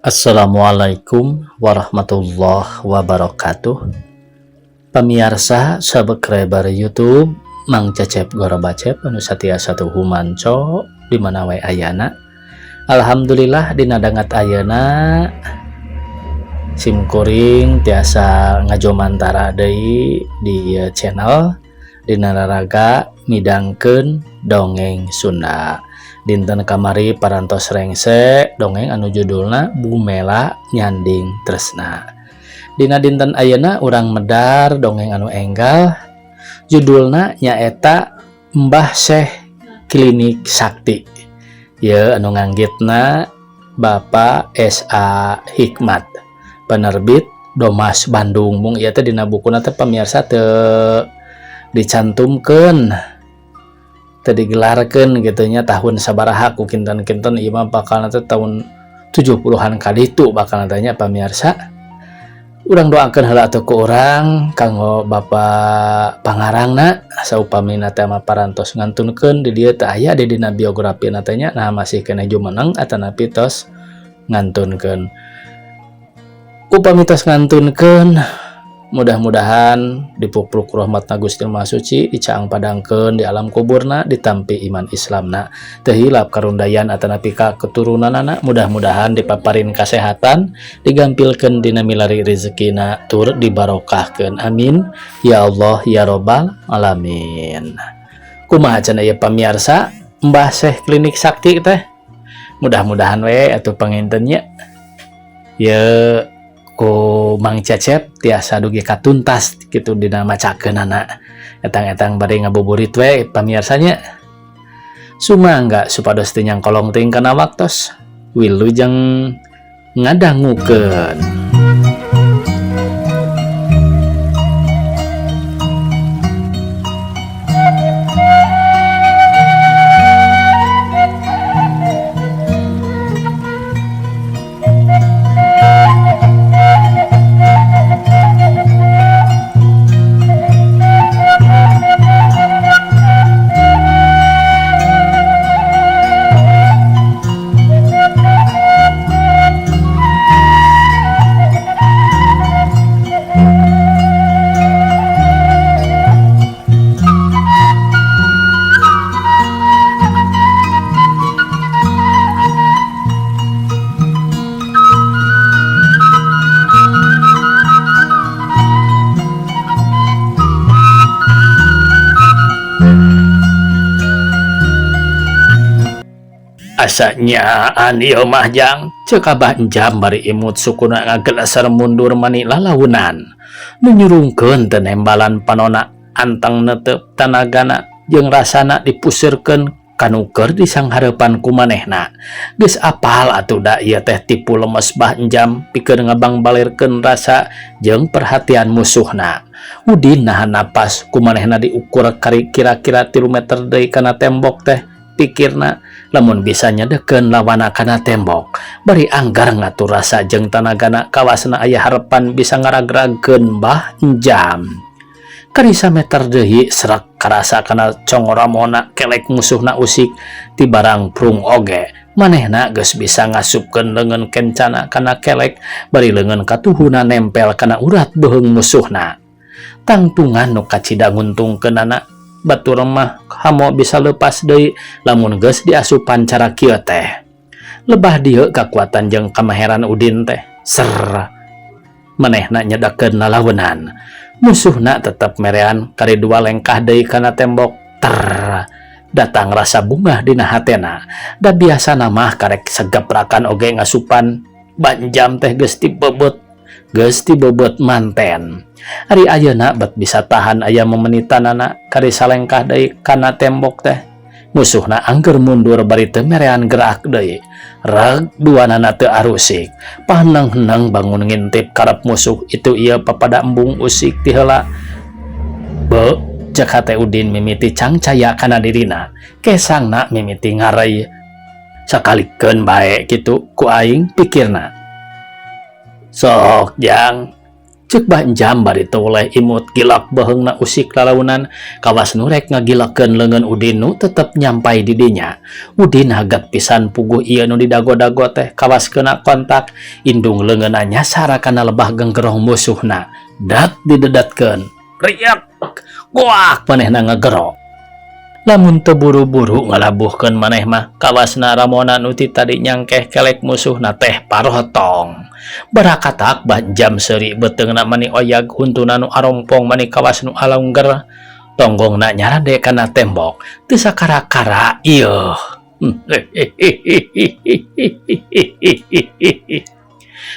Assalamualaikum warahmatullahi wabarakatuh. Pamiarsa subscriber YouTube Mang Cecep Gorobacep anu satia satu humanco di mana wae ayana. Alhamdulillah, dina dangat ayeuna sim kuring tiasa ngajomantara deui di channel dina raraga midangkeun dongeng Sunda. Dinten kamari parantos rengse dongeng anu judulna Bumela Nyanding Tresna. Dina dinten ayeuna urang medar dongeng anu enggal, judulna nyaeta Mbah Syekh Klinik Sakti. Ya, anu nganggitna Bapak SA Hikmat, penerbit Domas Bandung. Mung ieu teh dina bukuna teh, pamirsa, teu dicantumkeun, teu digelarkeun gitu nya tahun sabaraha ku kinten-kinten. Ieu mah bakal teh tahun 70-an kali itu bakal tanya. Pamirsa, urang doakeun heula atuh ku urang kanggo Bapak pangarangna, saupamina teh mah parantos ngantunkeun. Di dieu teh aya di dina biografi teh nya. Nah, masih keneh jumeneng atanapi tos ngantunkeun. Upami tos ngantunkeun, mudah-mudahan dipupruk rahmatna Gusti Maha Suci, dicaang padangkeun di alam kuburna, ditampi iman Islamna, teu hilap karundayan atanapi ka keturunanana. Mudah-mudahan dipaparin kesehatan, digampilkeun dina milari rezekina, tur dibarokahkeun. Amin ya Allah ya Robbal Alamin. Kumaha cenah ieu, pamiarsa, Mbah Syekh Klinik Sakti teh? Mudah-mudahan we atuh panginten nya ye ku Mang Cecep tiasa dugi katuntas gitu dina macakeunana. Etang-etang bari ngabuburit we, pamiarsanya. Sumangga supados teu nyangkolong teuing kana waktos. Wilujeng ngadangukeun. "Asa nyaan ieu mah, Jang," ceuk Abah Enjam bari imut sukuna ngagelasar mundur mani lalaunan. Nu nyurungkeun teu nembalan panona, anteng neuteup tanagana jeung rasana dipuseurkeun kanu keur disanghareupan ku manehna. Geus apal atuh da ieu teh tipu lemes Bah Enjam pikeun ngabangbalirkeun rasa jeung perhatian musuhna. Udin nahan napas ku manehna diukur kari kira-kira 3 meter deui kana tembok teh. Pikirna, lamun bisa nyedekeun lawana kana tembok bari anggar ngatur rasa jeung tanagana, kawasna aya harepan bisa ngaragragkeun Mbah Enjam. Kari sameter deui, serak karasa kana congoramona kelek musuhna usik ti barang prung oge. Manehna geus bisa ngasupkeun leungeun kencana kana kelek bari leungeun katuhuna nempel kana urat beuheung musuhna. Tangtungan nu kacida nguntungkeunana, batur mah hamo bisa lepas deui lamun geus diasupan cara kieu teh. Lebah dieu kakuatan jeung kamaheran Udin teh. Ser manehna nyedakeun lalawenan, musuhna tetep merean. Kari dua lengkah deui kana tembok, ter datang rasa bungah dina hatena. Da biasana mah karek segeprakan oge ngasupan banjam teh geus dibebet, geus dibebet manten. Ari ayeuna bet bisa tahan aya memenitanana. Kari salengkah deui kana tembok teh, musuhna angger mundur bari teu merean gerak deui. Reg duanana teu arusik. Paheneng-heneng bangun ngintip karep musuh itu ieu papada embung usik ti heula. "Be," cek hate Udin mimiti cangcaya kana dirina. Kesangna mimiti ngarei. "Sakalikeun bae kitu ku aing," pikirna. "Sok, Jang," Cek Bah Enjam bari teu weleh imut gilak beuheungna usik lalaunan kawas nu rek ngagilakeun leungeun Udin nu tetep nyampai di dinya. Udin haget pisan puguh ieu nu didago-dago teh kawas keuna kontak indung leungeunna nyasar kana lebah genggerong musuhna. Dat didedatkeun. Riak goak manehna ngagero. Lamun teu buru-buru ngalabuhkeun maneh mah kawasna Ramona nu ti tadi nyangkeh kelek musuhna teh parotong. Barakatak Bah Enjam seuri beuteungna mani oyag huntuna nu arompong mani kawas nu alongger. Tonggongna nyarade kana tembok teu sakara-kara ieuh.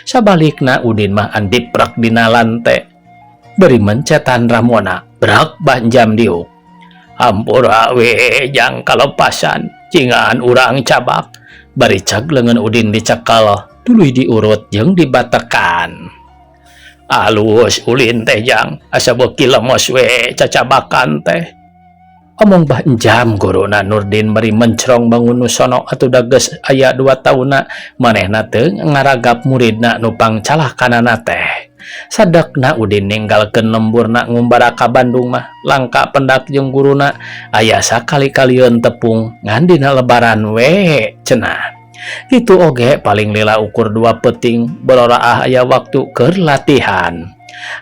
Sabalikna Udin mah andiprek dina lante. Bari mencetan Ramona brak Bah Enjam diuk. Hampura we jang kalepasan cingan urang cabak. Bari cag leungeun Udin dicekal tuluy diurut jeung dibatekan. Alus ulin teh jang asa beuki lemos we cacabakan teh. Omong Bah Enjam guruna Nurdin bari mencrong bangun nu sono atuh da geus aya 2 taunna manehna teu ngaragap muridna nu pangcalakanana teh. Sadekna Udin ninggalkeun lemburna ngumbara ka Bandung mah langka pendak jeung guruna aya sakali-kalieun tepung ngan dina lebaran we cenah. Kitu oge paling lila ukur 2 peuting bororaah aya waktu keur latihan.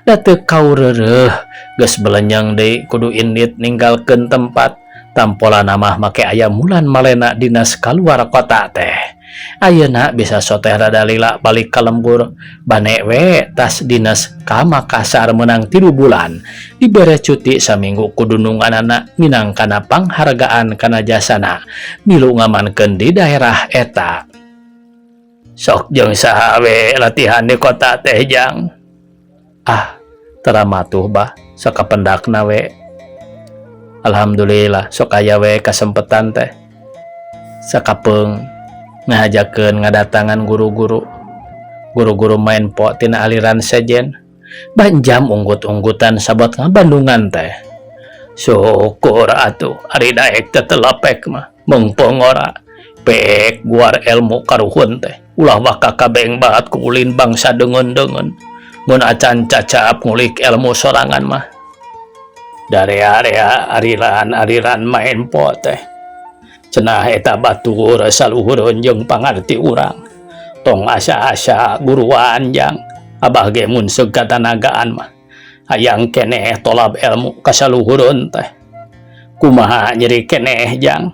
Da teu kaureureuh geus belenyeng deui kudu indit ninggalkeun tempat tampolana mah make aya mulan malena dinas kaluar kota teh. Ayeuna bisa soteh rada lila balik ka lembur bane we tas dinas ka Makassar meunang 3 bulan dibere cuti saminggu ku dununganana minangkana panghargaan kana jasana milu ngamankeun di daerah eta. Sok jeung saha we latihan di kota teh jang? Ah, teramatuh bah sakapendakna we. Alhamdulillah sok aya we kasempetan teh. Sakapeung ngahajakeun ngadatangan guru-guru. Guru-guru main po tina aliran sejen. Banjam unggut-unggutan sabot ngabandungan teh. Syukur atuh ari daek teh telepek mah meungpeung ora. Pek guar ilmu karuhun teh. Ulah waka kabeng bahat ku ulin bangsa deungeun-deungeun. Mun acan cacap ngulik ilmu sorangan mah. Darea-rea aliran-aliran main po teh. Cenah eta batur saluhureun jeung pangarti urang. Tong asa-asa guruan jang. Abah ge mun seug katanagaan mah. Hayang keneh tolab ilmu kasaluhureun teh. Kumaha nyeri keneh jang.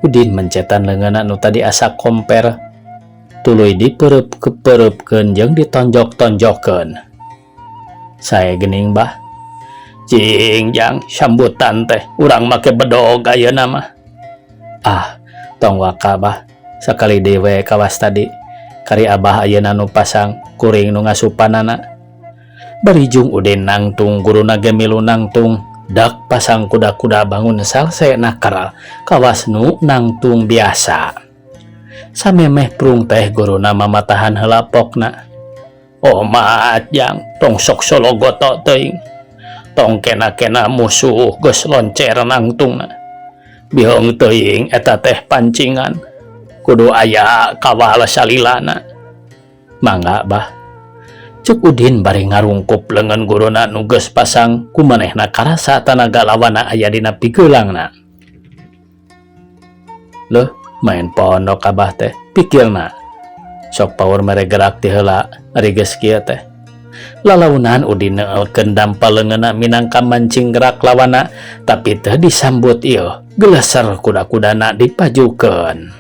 Udin mencetan leungeunna nu tadi asa komper. Tuluy diperep-keperepkeun jeung ditonjok-tonjokkeun. Sae geuning bah. Cing jang sambutan teh urang make bedog ayeuna mah. Ah, tong waka bah. Sakali deui we kawas tadi. Kari abah ayeuna nu pasang kuring nu ngasupanana. Bari jung Udin nangtung guruna ge milu nangtung. Dak pasang kuda-kuda bangun salse nakal kawas nu nangtung biasa. Samemeh prung teh guruna mamatahan heula pokna. Omat jang tong sok sologoto teuing. Tong kena-kena musuh geus loncer nangtungna. Biheung teuing eta teh pancingan. Kudu aya kawal salilana. Mangga bah. Cek Udin bari ngarungkup leungeun guruna nu geus pasang ku manehna karasa tanaga lawana aya dina pigeulangna. Leuh, main pondok abah teh pikirna. Sok paur mere gerak ti heula ari geus kieu teh. Lalaunan Udin neuelkeun dampa leungeunna minangka mancing gerak lawana tapi teu disambut ieu. Geleser kuda-kudana dipajukeun.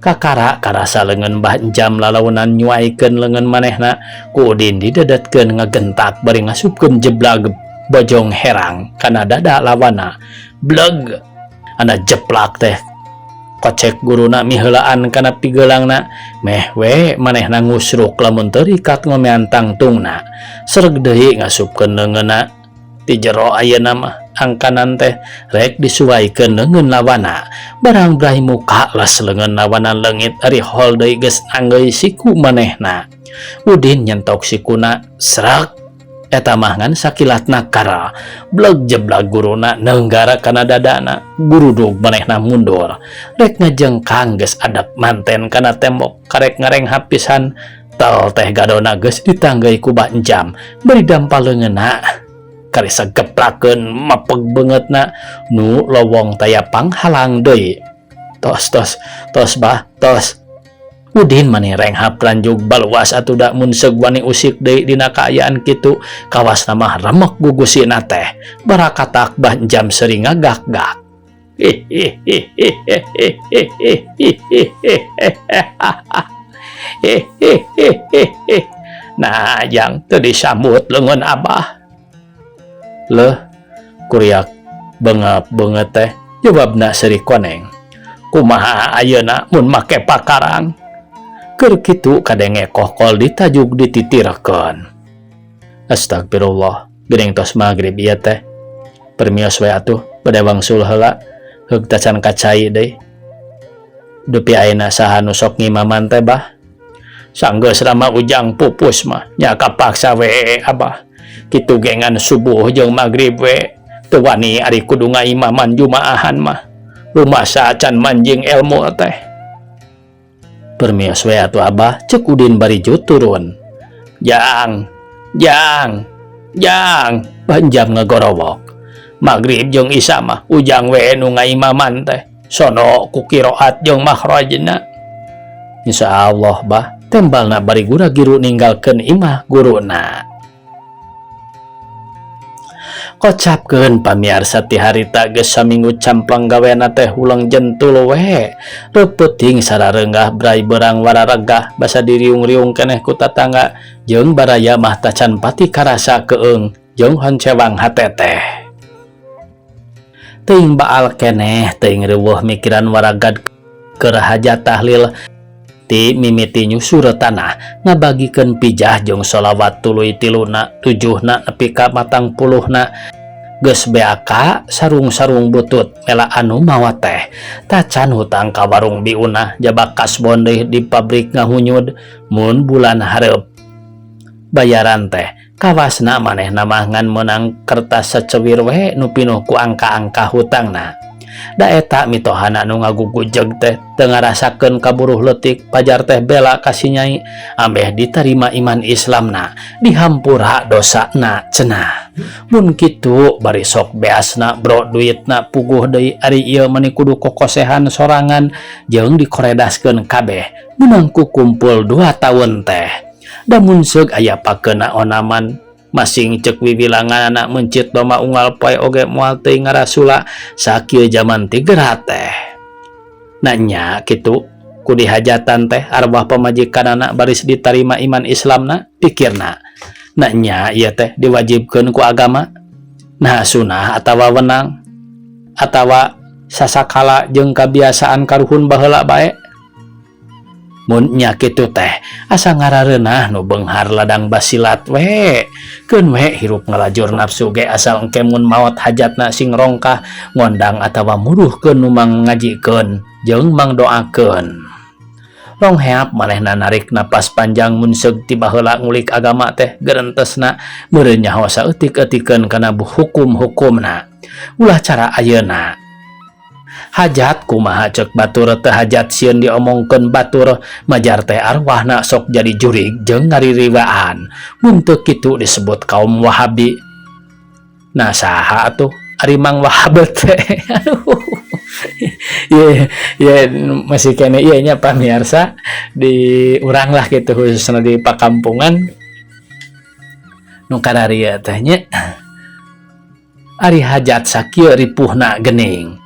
Kakara karasa leungeun Bah Enjam lalaunan nyuaikeun leungeun manehna ku Udin didedetkeun ngagentak bari ngasupkeun jeblag bojong herang kana dada lawana. Bleg anda jeplak teh kocek guruna miheulaan kana pigeulangna meh we manehna ngusruk lamun teu rikat ngomean tangtungna. Sereg deui ngasupkeun leungeunna ti jero ayeuna mah angkanan teh rek disuaikeun leungeun lawana. Barang brai muka las leungeun lawana leungit ari hol deui geus anggeui siku manehna. Udin nyentok sikuna srek eta mah ngan sakilat nakara. Bleg jeblag guruna nenggara kana dadana. Gurudug manehna mundur rek ngajengkang geus adep manten kana tembok karek ngareng hapisan Pistol teh gadona geus ditanggeuy ku Bah Enjam bari dampal leungeunna karisa geprakeun mepeg beungeutna nu lowong taya panghalang deui. Tos tos tos Bah tos. Udin mani renghap ranjug baluas atuh da mun seug wani usik deui dina kaayaan kitu kawasna mah remek gugusina teh barakatak Bah Enjam seuri ngagak-gak. Nah jang teu disambut leungeun Abah. Leuh kuriak bengep beungeut teh jawabna seuri koneng. Kumaha ayeuna mun make pakarang? Keur kitu kadenge kohkol ditajuk dititirakeun. Astagfirullah, geuning tos magrib ieu teh. Permios we atuh, bade wangsul heula, heug tacan ka cai deui. Dupi ayeuna saha nu sok ngimaman teh Bah? Sanggeus rama Ujang pupus mah, nya kapaksa we Abah. Kitu ge ngan subuh jeung magrib we, teu wani ari kudu ngaimaman jumaahan mah. Rumasa can manjing elmu teh. Permios we atuh Abah, cek Udin bari turun. Jang, jang, jang, Banjam ngagorowok. Magrib jeung Isya mah Ujang we nu ngaimaman teh. Sono ku kiroat jeung makhrajna. Insyaallah Bah, tembalna bari gura-giru ninggalkeun imah guruna. Kocapkeun pamiarsa ti harita geus saminggu campleng gawena teh huleng jentul we. Reupeting sarareunggah brai beurang wararegah basa diriung-riung keneh ku tatangga jeung baraya mah tacan pati karasa keung jeung honcewang hate teh. Teuing baal keneh teuing riweuh mikiran waragad keur hajat tahlil ti mimiti nyusur tanah ngabagikeun pijah jeung sholawat tuluy tiluna tujuhna nepi ka matang puluhna geus beaka sarung-sarung butut mela anu mawa teh tacan hutang ka warung biunah jabak kasbon deui di pabrik ngahunyud mun bulan hareup bayaran teh kawasna manehna mah ngan meunang kertas sacewir we nu pinuh ku angka-angka hutangna. Da eta mitohana nu ngagugujeg teh teu ngarasakeun kaburuh leutik pajar teh bela ka si nyai ambeh ditarima iman Islamna dihampura dosana cenah. Mun kitu bari sok beasna bro duitna puguh deui ari ieu mani kudu kokosehan sorangan jeung dikoredaskeun kabeh meunang ku kumpul 2 taun teh. Da mun seug aya pakeuna onaman masing cek wiwilanganana mencit doma unggal poe oge moal teuing ngarasula sakieu jaman ti geura teh. Nanya kitu ku dihajatan teh arwah pamajikanana baris ditarima iman Islamna pikirna. Nanya ieu teh diwajibkeun ku agama nah sunah atawa wenang atawa sasakala jeung kabiasaan karuhun baheula bae. Mun nya kitu teh asa ngarareunah nu beunghar ladang basilat we keun we hirup ngalajur nafsu ge asal engke mun maot hajatna sing rongkah ngondang atawa muruhkeun nu mangngajikeun jeung mangdoakeun. Rong heap manehna narik napas panjang mun seug ti baheula ngulik agama teh gerentesna meureun nyaho saeutik-eutikeun kana hukum-hukumna ulah cara ayeuna. Hajat kumaha cek batur teu hajat sieun diomongkeun batur majar teh arwahna sok jadi jurig jeung ngaririwaan mun teu kitu disebut kaum Wahabi. Nah saha atuh ari Mang Wahab teh. Aduh. Ye ye masih kene ieu nya pamirsa di urang lah kitu khususna di pakampungan nu kararieu teh nya. Ari hajat sakieu ripuhna geuning.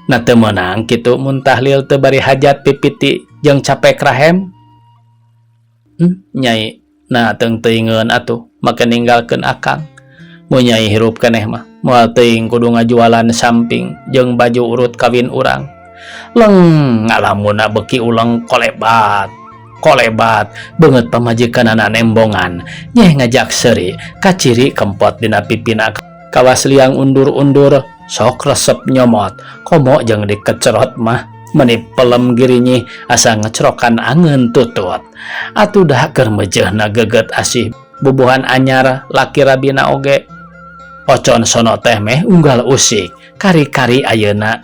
Na teu meunang kitu mun tahlil teu bari hajat pipiti jeung capek rahem. Nyai na teung-teuingeun atuh make ninggalkeun akang. Mun nyai hirup keneh mah moal teuing kudu ngajualan samping jeung baju urut kawin urang. Leng ngalamuna beuki uleng kolebat. Kolebat beungeut pamajikanana nembongan nyeh ngajak seuri kaciri kempot dina pipina kawas liang undur-undur sok resep nyomot komo jeung dikecerot mah meni pelem girinyih asa ngecerokan angeun tutut atuh dah keur meujeuhna geget asih bubuhan anyar laki rabina oge ocon sono teh meh unggal usik kari-kari ayeuna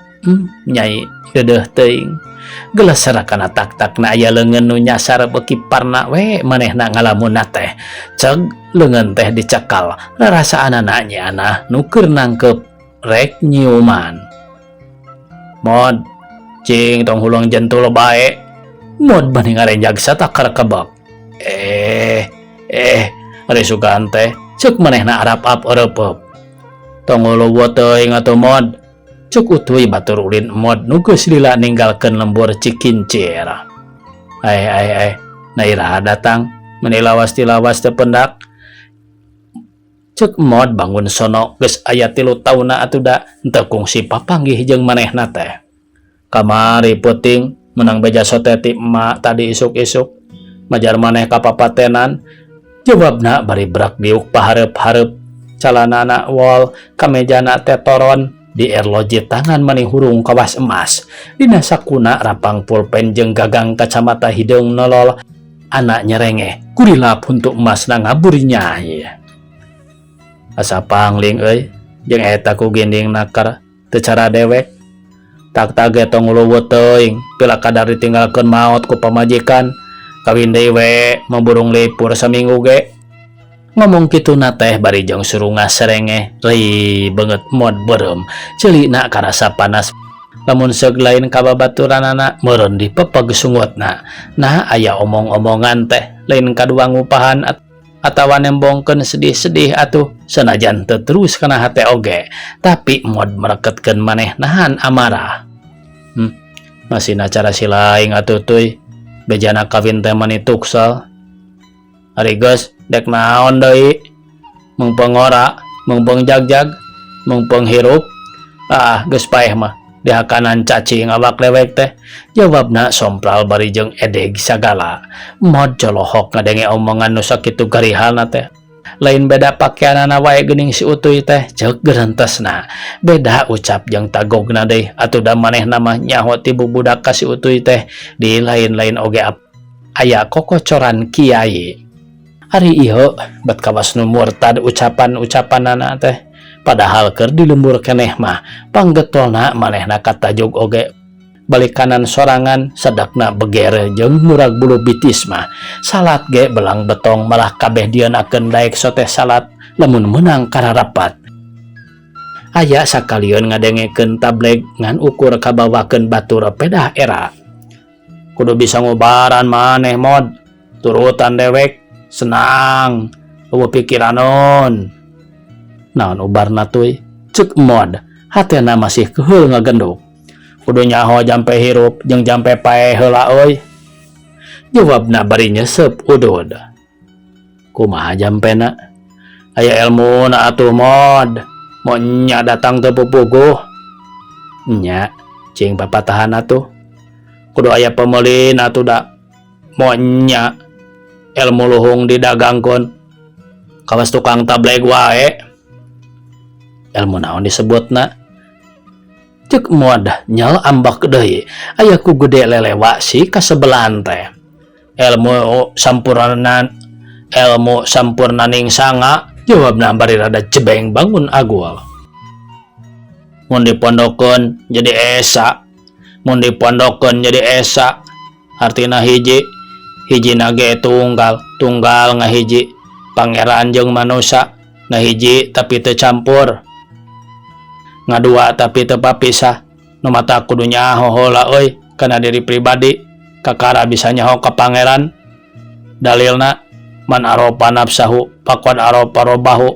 nyai deudeuh teuing Geleser kana tak-takna aya leungeun nu nyasar beuki parna we manehna ngalamunna teh. Ceg leungeun teh dicekal rarasaanana Nyi Anah nu keur nangkep rek nyiuman. Mod, cing tong huleng jentul bae. Mod bani ngarenjag satakar kebek. Eh, eh, ari sugan teh ceuk manehna arap-ap eureupeup. Tong nguluwut teuing atuh Mod. Cuk Utuy batur ulin Mod nu geus lila ninggalkeun lembur Cikincir. Aeh aeh aeh, na iraha datang, meni lawas ti lawas teu pendak. Cek Mod bangun sono geus aya tilu taunna atuh da henteu kungsi papanggih jeung manehna teh. Kamari peuting menang beja sote ti emak tadi isuk-isuk. Majar maneh ka papatenan, jawabna bari brak diuk pahareup-hareup. Calanana wol, kamejana tetoron, di erloji tangan mani hurung kawas emas. Dina sakuna rapang pulpen jeung gagang kacamata hideung nolol. Anak nyerengeh, kurilap huntu emasna ngabur nyahi. Asa pangling euy, jeung eta ku ginding naker teu cara dewek. Tak tage tong nguluwut teuing, pila kadar ditinggalkeun maot ku pamajikan. Kawin deui we, memburung lipur saminggu ge. Ngomong kituna teh bari jeung surungah serengeh, rei beungeut Mod beureum. Ceulina karasa panas. Lamun seug lain ka babaturanana meureun dipepeg sungutna. Nah aya omong-omongan teh lain kadua ngupahan atawa nembongkeun sedih-sedih atuh sanajan teu terus kana hate oge. Tapi Mod mereketkeun maneh nahan amarah. Masih cara si laing atuh tuy. Bejana kawin teh mani tuksel. Ari geus dek naon deui? Meungpeung ngora, meungpeung jagjag, meungpeung hirup. Ah, geus paeh mah dihakanan cacing awak dewek teh. Jawabna sompral bari jeung edeg sagala. Mod colohok ngadenge omongan nu sakitu garihalna teh. Lain beda pakeanana wae geuning si Utuy teh, ceuk gerentesna. Beda ucap jeung tagogna deui atuh da manehna mah nyaho ti bubudak ka si Utuy teh di lain-lain oge aya kokocoran kiai. Ari ieu bet kawas nu murtad ucapan-ucapanana teh. Padahal keur di lembur keneh mah panggetolna manehna katajug oge balik kanan sorangan sedakna beger jeung murag bulu bitis mah. Salat ge belang betong malah kabeh dieunakeun daek sote salat lamun meunang kararapat. Aya sakalieun ngadengekeun tableg ngan ukur kabawakeun batur pedah era. Kudu bisa ngubaran maneh Mod, turutan dewek senang eueuh pikiranon. Naon ubarna tuy? Ceuk Mod, hatena masih keheul ngagenduk. Kudu nyaho jampe hirup jeung jampe paeh heula euy. Jawabna bari nyesep udud. Kumaha jampena? Aya elmuna atuh Mod. Mo nya datang teu pupuguh. Nya, cing papatahan atuh. Kudu aya pemelin atuh da. Mo nya ilmu luhung didagangkeun. Kawas tukang tableg wae. Ilmu naon disebutna? Ceuk Mod nyal ambek deui. Aya ku gede lelewa si kasebelahan teh. Ilmu sampurna, ilmu sampurnaning sanga, jawabna bari rada jebeng bangun agul. Mun dipondokeun jadi esa, mun dipondokeun jadi esa, artina hiji, hijina ge tunggal, tunggal ngahiji, pangeran jeung manusa ngahiji tapi teu campur, ngadua tapi teu papisah. Nu mata kudu nyaho heula euy kana diri pribadi, kakara bisa nyaho ka pangeran. Dalilna man arofa nafsahu faqad arofa robbahu,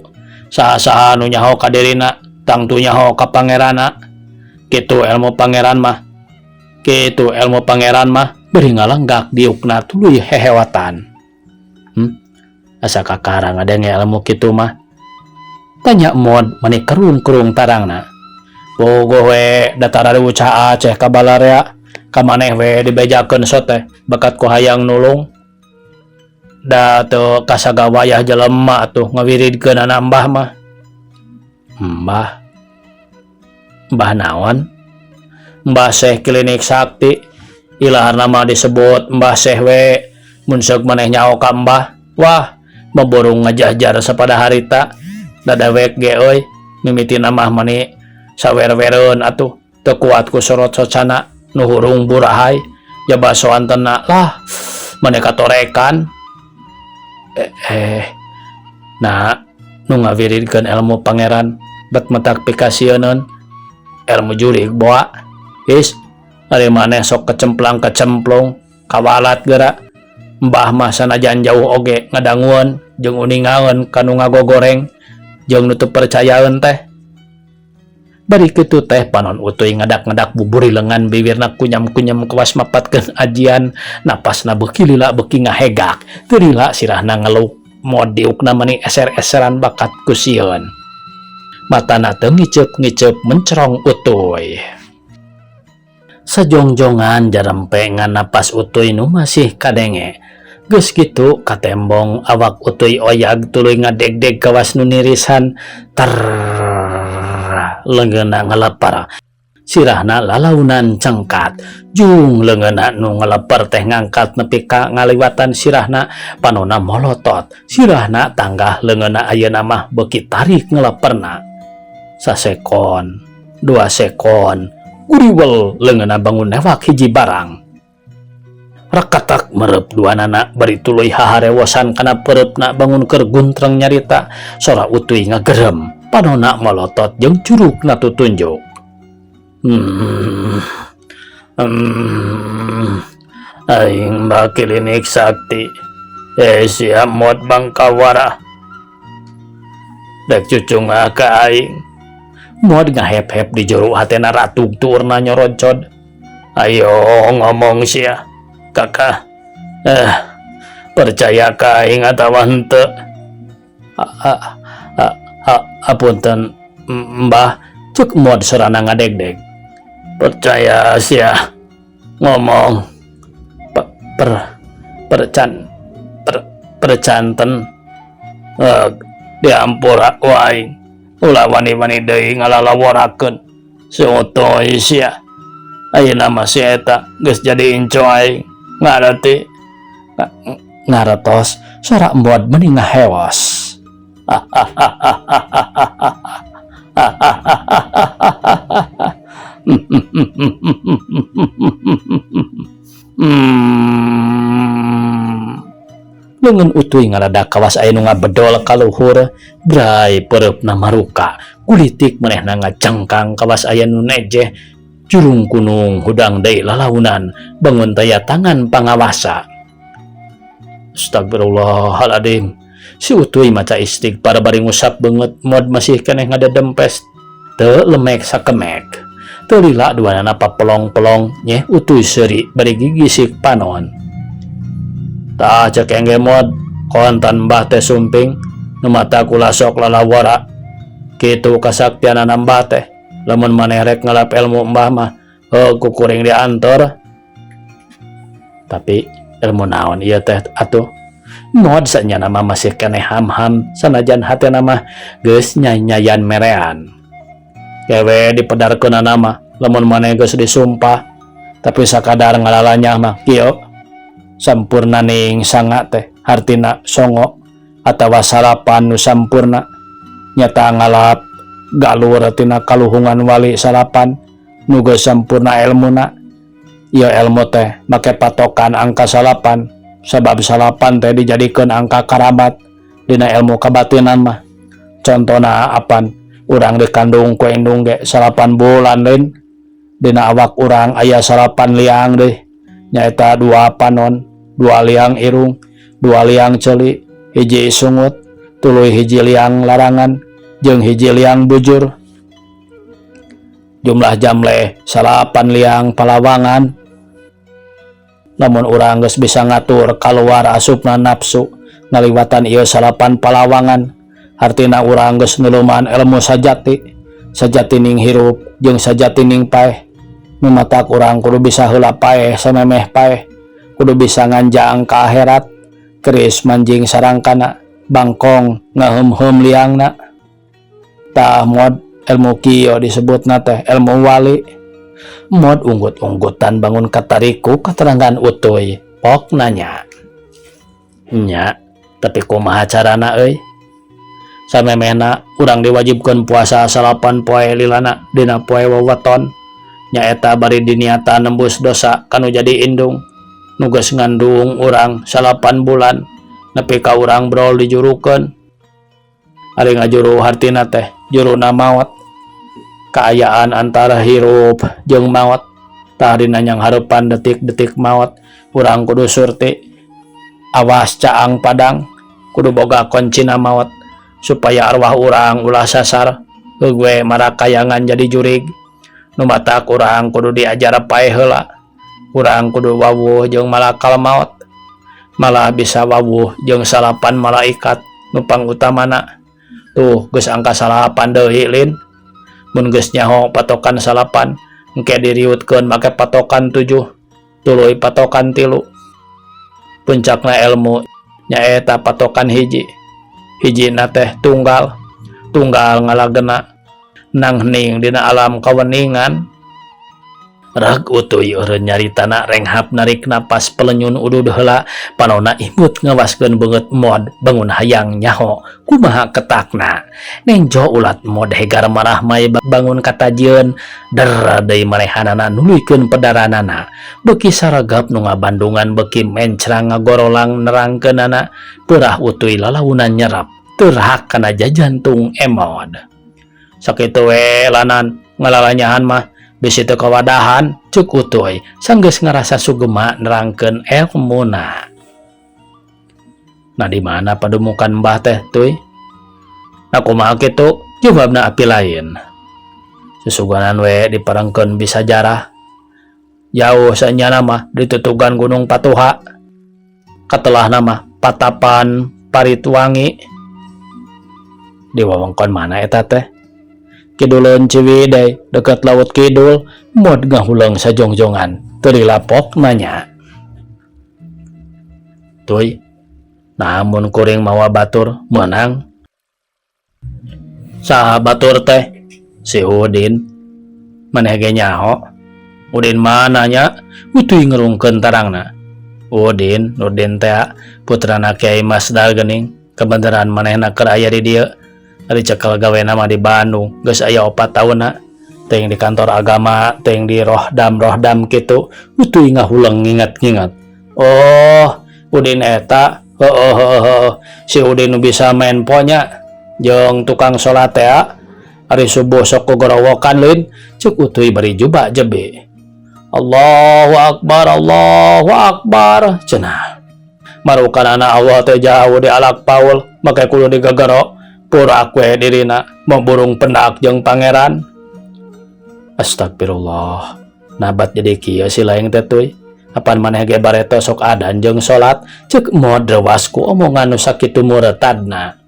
saha-saha nu nyaho ka dirina tangtu nyaho ka pangeranna. Kitu ilmu pangeran mah, kitu ilmu pangeran mah, bari ngalenggak diukna tuluy hehewatan. Asa kakara ngadenge ilmu kitu mah? Tanya Mod mani kerung-kerung tarangna. Bogoh we datara diucah Aceh ka balarea, ka maneh we dibejakeun sote bakat ku hayang nulung. Da teu kasagawayah jelema atuh ngawiridkeun mbah mah. Mbah? Mbah naon? Mbah Syekh Klinik Sakti. Ilaharna mah disebut Mbah Syekh we. Mun seuk maneh nyaho ka mbah, wah, maborong ngajahjar sapada harita. Da dewek ge euy, mimitina mah mani sawer-wereun atuh, teu kuat ku sorot socana. Nu hurung burahay jaba soantenna lah maneh katorekan. Eh, nah, nu ngawiridkeun ilmu pangeran bet matak pikasieuneun ilmu jurig boa. Is, ari maneh sok kecemplang-kecemplung kawalat geura. Mbah mah sanajan jauh oge ngadangueun jeung uningaeun ka nu ngagogoreng jeung nu teu percayaeun teh. Bari kitu teh panon Utuy ngadak-ngadak buburi lengan, bibirna kunyam-kunyam kawas mapatkeun ajian, napasna beuki lila beuki ngahegak, teu lila sirahna ngeluk. Mod diukna mani eser-eseran bakat ku sieun. Matana teu ngiceup-ngiceup mencerong Utuy. Sajongjongan jarempe ngan napas Utuy nu masih kadenge. Geus kitu katembong awak Utuy oyag tuluy ngadegdeg kawas nu nirisan. Terr, leungeunna ngaleper. Sirahna lalaunan cengkat. Jung leungeunna nu ngaleper teh ngangkat nepi ka ngaliwatan sirahna, panonna molotot. Sirahna tanggah, leungeunna ayeuna mah beuki tarik ngaleperna. Sasekon, 2 sekon, guriwel leungeunna bangun newak hiji barang. Rekatak merep duanana bari tuluy haharewosan kana peureupna bangun keur guntreng nyarita. Sora Utuy ngagerem, panonna molotot jeung curugna tutunjuk. Aing bakilinik sakti. Eh, sia Mod Bangkawara. Dek cucungah ka aing. Mod ngahep-hep di jero hatena ratug tuurna nyorocod. Ayo ngomong sia, kakak. Eh, percaya ka aing atawa henteu? Apunten, Mbah, cek Mod sorana ngadegdeg. Percaya sia ngomong per percan per percanten eh, diampura ku aing, ulah wani-wani deui ngalalaworakeun si Utoy sia. Ayeuna mah si eta geus jadi inco aing, ngarti? Ngaretos, sora Mod meni ngahewos. Leungeun Utuy ngaladak kawas aya nu ngabedol ka luhur, bray peureupna maruka, kulitik manehna ngacengkang kawas aya nu nejeh, jurung kunung hudang deui lalaunan, bangun taya tangan pangawasa. Astagfirullahaladzim. Si Utuy maca istighfar bari ngusap beungeut. Mod masih keneh ngadedempes teu lemek sakemek. Teu lila duanana papelong-pelong nyeh Utuy seuri bari gigisik panon. Tah, cek engge Mod, kontan Mbah teh sumping nu matak ulah sok lalawara. Kitu kasaktianana Mbah teh. Lamun maneh rek ngalap ilmu Mbah mah, heuh, ku kuring diantor. Tapi ilmu naon ieu teh atuh? Mod sanyana mah masih keneh ham-ham sanajan hatena mah geus nyai-nyayan merean. Kewe dipedarkeunana mah lamun maneh geus disumpah, tapi sakadar ngalalanyah mah kieu. Sampurnaning sanga teh hartina songo atawa salapan nu sampurna, nyata ngalap galur tina kaluhungan wali salapan nu geus sampurna elmuna. Ieu elmu teh make patokan angka 9, sabab 9 teh dijadikeun angka karamat dina ilmu kabatinan mah. Contona apan urang dikandung ku indung ge 9 bulan lain? Dina awak urang aya 9 liang deh, nyaeta dua panon, dua liang irung, dua liang ceuli, hiji sungut, tuluy hiji liang larangan jeung hiji liang bujur, jumlah jamleh 9 liang palawangan. Lamun urang geus bisa ngatur kaluar asupna nafsu ngaliwatan ieu 9 palawangan, hartina urang geus nuluman ilmu sajati, sajatining hirup jeung sajatining paeh. Nu matak urang kudu bisa heula paeh samemeh paeh, kudu bisa nganjang ka akhirat. Keris manjing sarangkana, bangkong ngaheum-heum liangna. Tah Mod, ilmu kieu disebutna teh ilmu wali. Mod unggut-unggutan bangun katarik ku katerangan Utuy. Pok nanya nya, tapi kumaha carana euy? Samemehna urang diwajibkeun puasa 9 poe lilana dina poe weweton. Nyaeta bari diniatan nembus dosa ka nu jadi indung nu geus ngandung urang salapan bulan nepi ka urang brol dijurukeun. Ari ngajuru hartina teh juruna maot. Kaayaan antara hirup jeung maot. Tah dina nyanghareupan detik-detik maot urang kudu surti awas caang padang kudu boga koncina maot supaya arwah urang ulah sasar heug we marakayangan jadi jurig. Nu matak urang kudu diajar paeh heula. Urang kudu wawuh jeung malakal maot. Malah bisa wawuh jeung salapan malaikat nu pangutamana. Tuh geus angka salapan deui lin. Mun geus nyaho patokan salapan engke diriutkeun make patokan tujuh tuluy patokan tilu. Puncakna elmu nyaeta patokan hiji. Hijina teh tunggal. Tunggal ngalagena nang hening dina alam kaweningan. Reg utuy eureun nyaritana renghap narik napas pelenyun udud heula panona imut ngawaskeun beungeut mod bangun hayang nyaho kumaha ketakna. Nenjo ulat mod hegar marahmay bangun katajieun der deui manehanana nuluykeun pedaranana beuki saragap nu ngabandungan beuki mencrang ngagorolang nerangkeunana peurah utuy lalaunan nyerap teu rahak kana jajantung emod. Sakitu we lanan ngalalanyahan mah bisi teu kawadahan cuk utuy sanggeus ngarasa sugema nerangkeun elmuna. Nah di mana padumukan mbah teh tuy? Nah kumaha kitu? Jawabna api lain. Susuganan we diparengkeun bisa jarah. Jauh sanyana mah ditutugan Gunung Patuha. Katelahna mah Patapan Paritwangi. Di wewengkon mana eta teh? Kiduleun Ciwidey deket Laut Kidul, mod ngahuleung sajongjongan teu dilapok nanya. Tuy, naha mun kuring mawa batur meunang? Saha batur teh? Si Udin. Maneh ge nyaho. Udin mana nya? Utuy ngerungkeun tarangna. Udin, Nurdin tea, putrana Kiai Masdar geuning, kabeneran manehna keur aya di dieu. Ari cekel gawena mah di Bandung, geus aya opat taunna. Teuing di kantor agama, teuing di rohdam-rohdam kitu, utuy ngahuleng nginget-nginget. Oh, Udin eta, heueuh heueuh heueuh, si Udin nu bisa maenpo nya, jeung tukang salat tea, ari subuh sok gogorowokan lin, ceuk utuy bari juba jebe. Allahu akbar, Allahu akbar, cenah. Marukanana Allah teh jauh di alak paul, make kudu digegero. Purak we dirina mau burung pendak jeung pangeran. Astagfirullah. Nabat jadi kieu si laing teh tuy. Apan maneh ge bareto sok adan jeung salat, ceuk mod rewas ku omongan nu sakitu muretadna.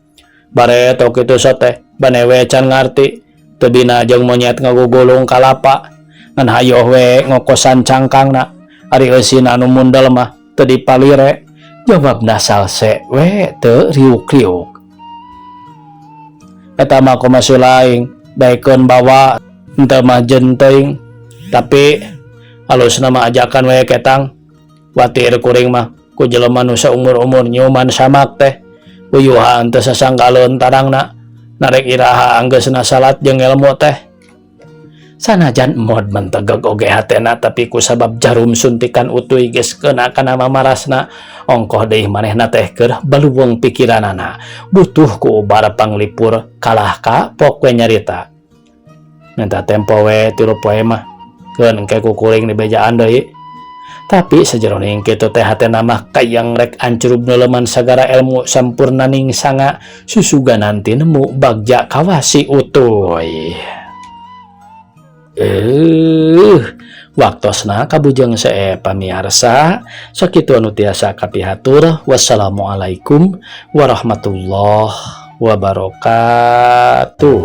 Bareto kitu sote, bane we can ngarti. Teu dina jeung monyet ngagugulung kalapa. Ngan hayoh we ngokosan cangkangna. Ari eusina anu mundel mah teu dipalire. Jawabna salse we teu riuk-riuk. Eta mah kumaha si laing, daekeun bawa henteu mah jeung teuing. Tapi alusna mah ajakan we ketang. Watir kuring mah ku jelema nu saumur-umur nyiuman samak teh. Uyuhan teu sasanggaleun tarangna. Narek iraha anggeusna salat jeung ilmu teh. Sanajan mod mentegeg oge hatena tapi kusabab jarum suntikan utuy geus keuna kana mamarasna ongkoh deui manehna teh keur baluweung pikiranana butuh ku ubar panglipur kalah ka pok we nyarita. Minta tempo we tilu poe mah keun engke ku kuring dibejaan deui. Tapi sajeroning kitu teh hatena mah kayang rek ancrub neuleman sagara elmu sampurnaning sanga susuga nanti nemu bagja kawasi utuy. Waktosna kabujeng see pamiarsa sakitu anu tiasa kapihatur. Wassalamualaikum warahmatullahi wabarakatuh.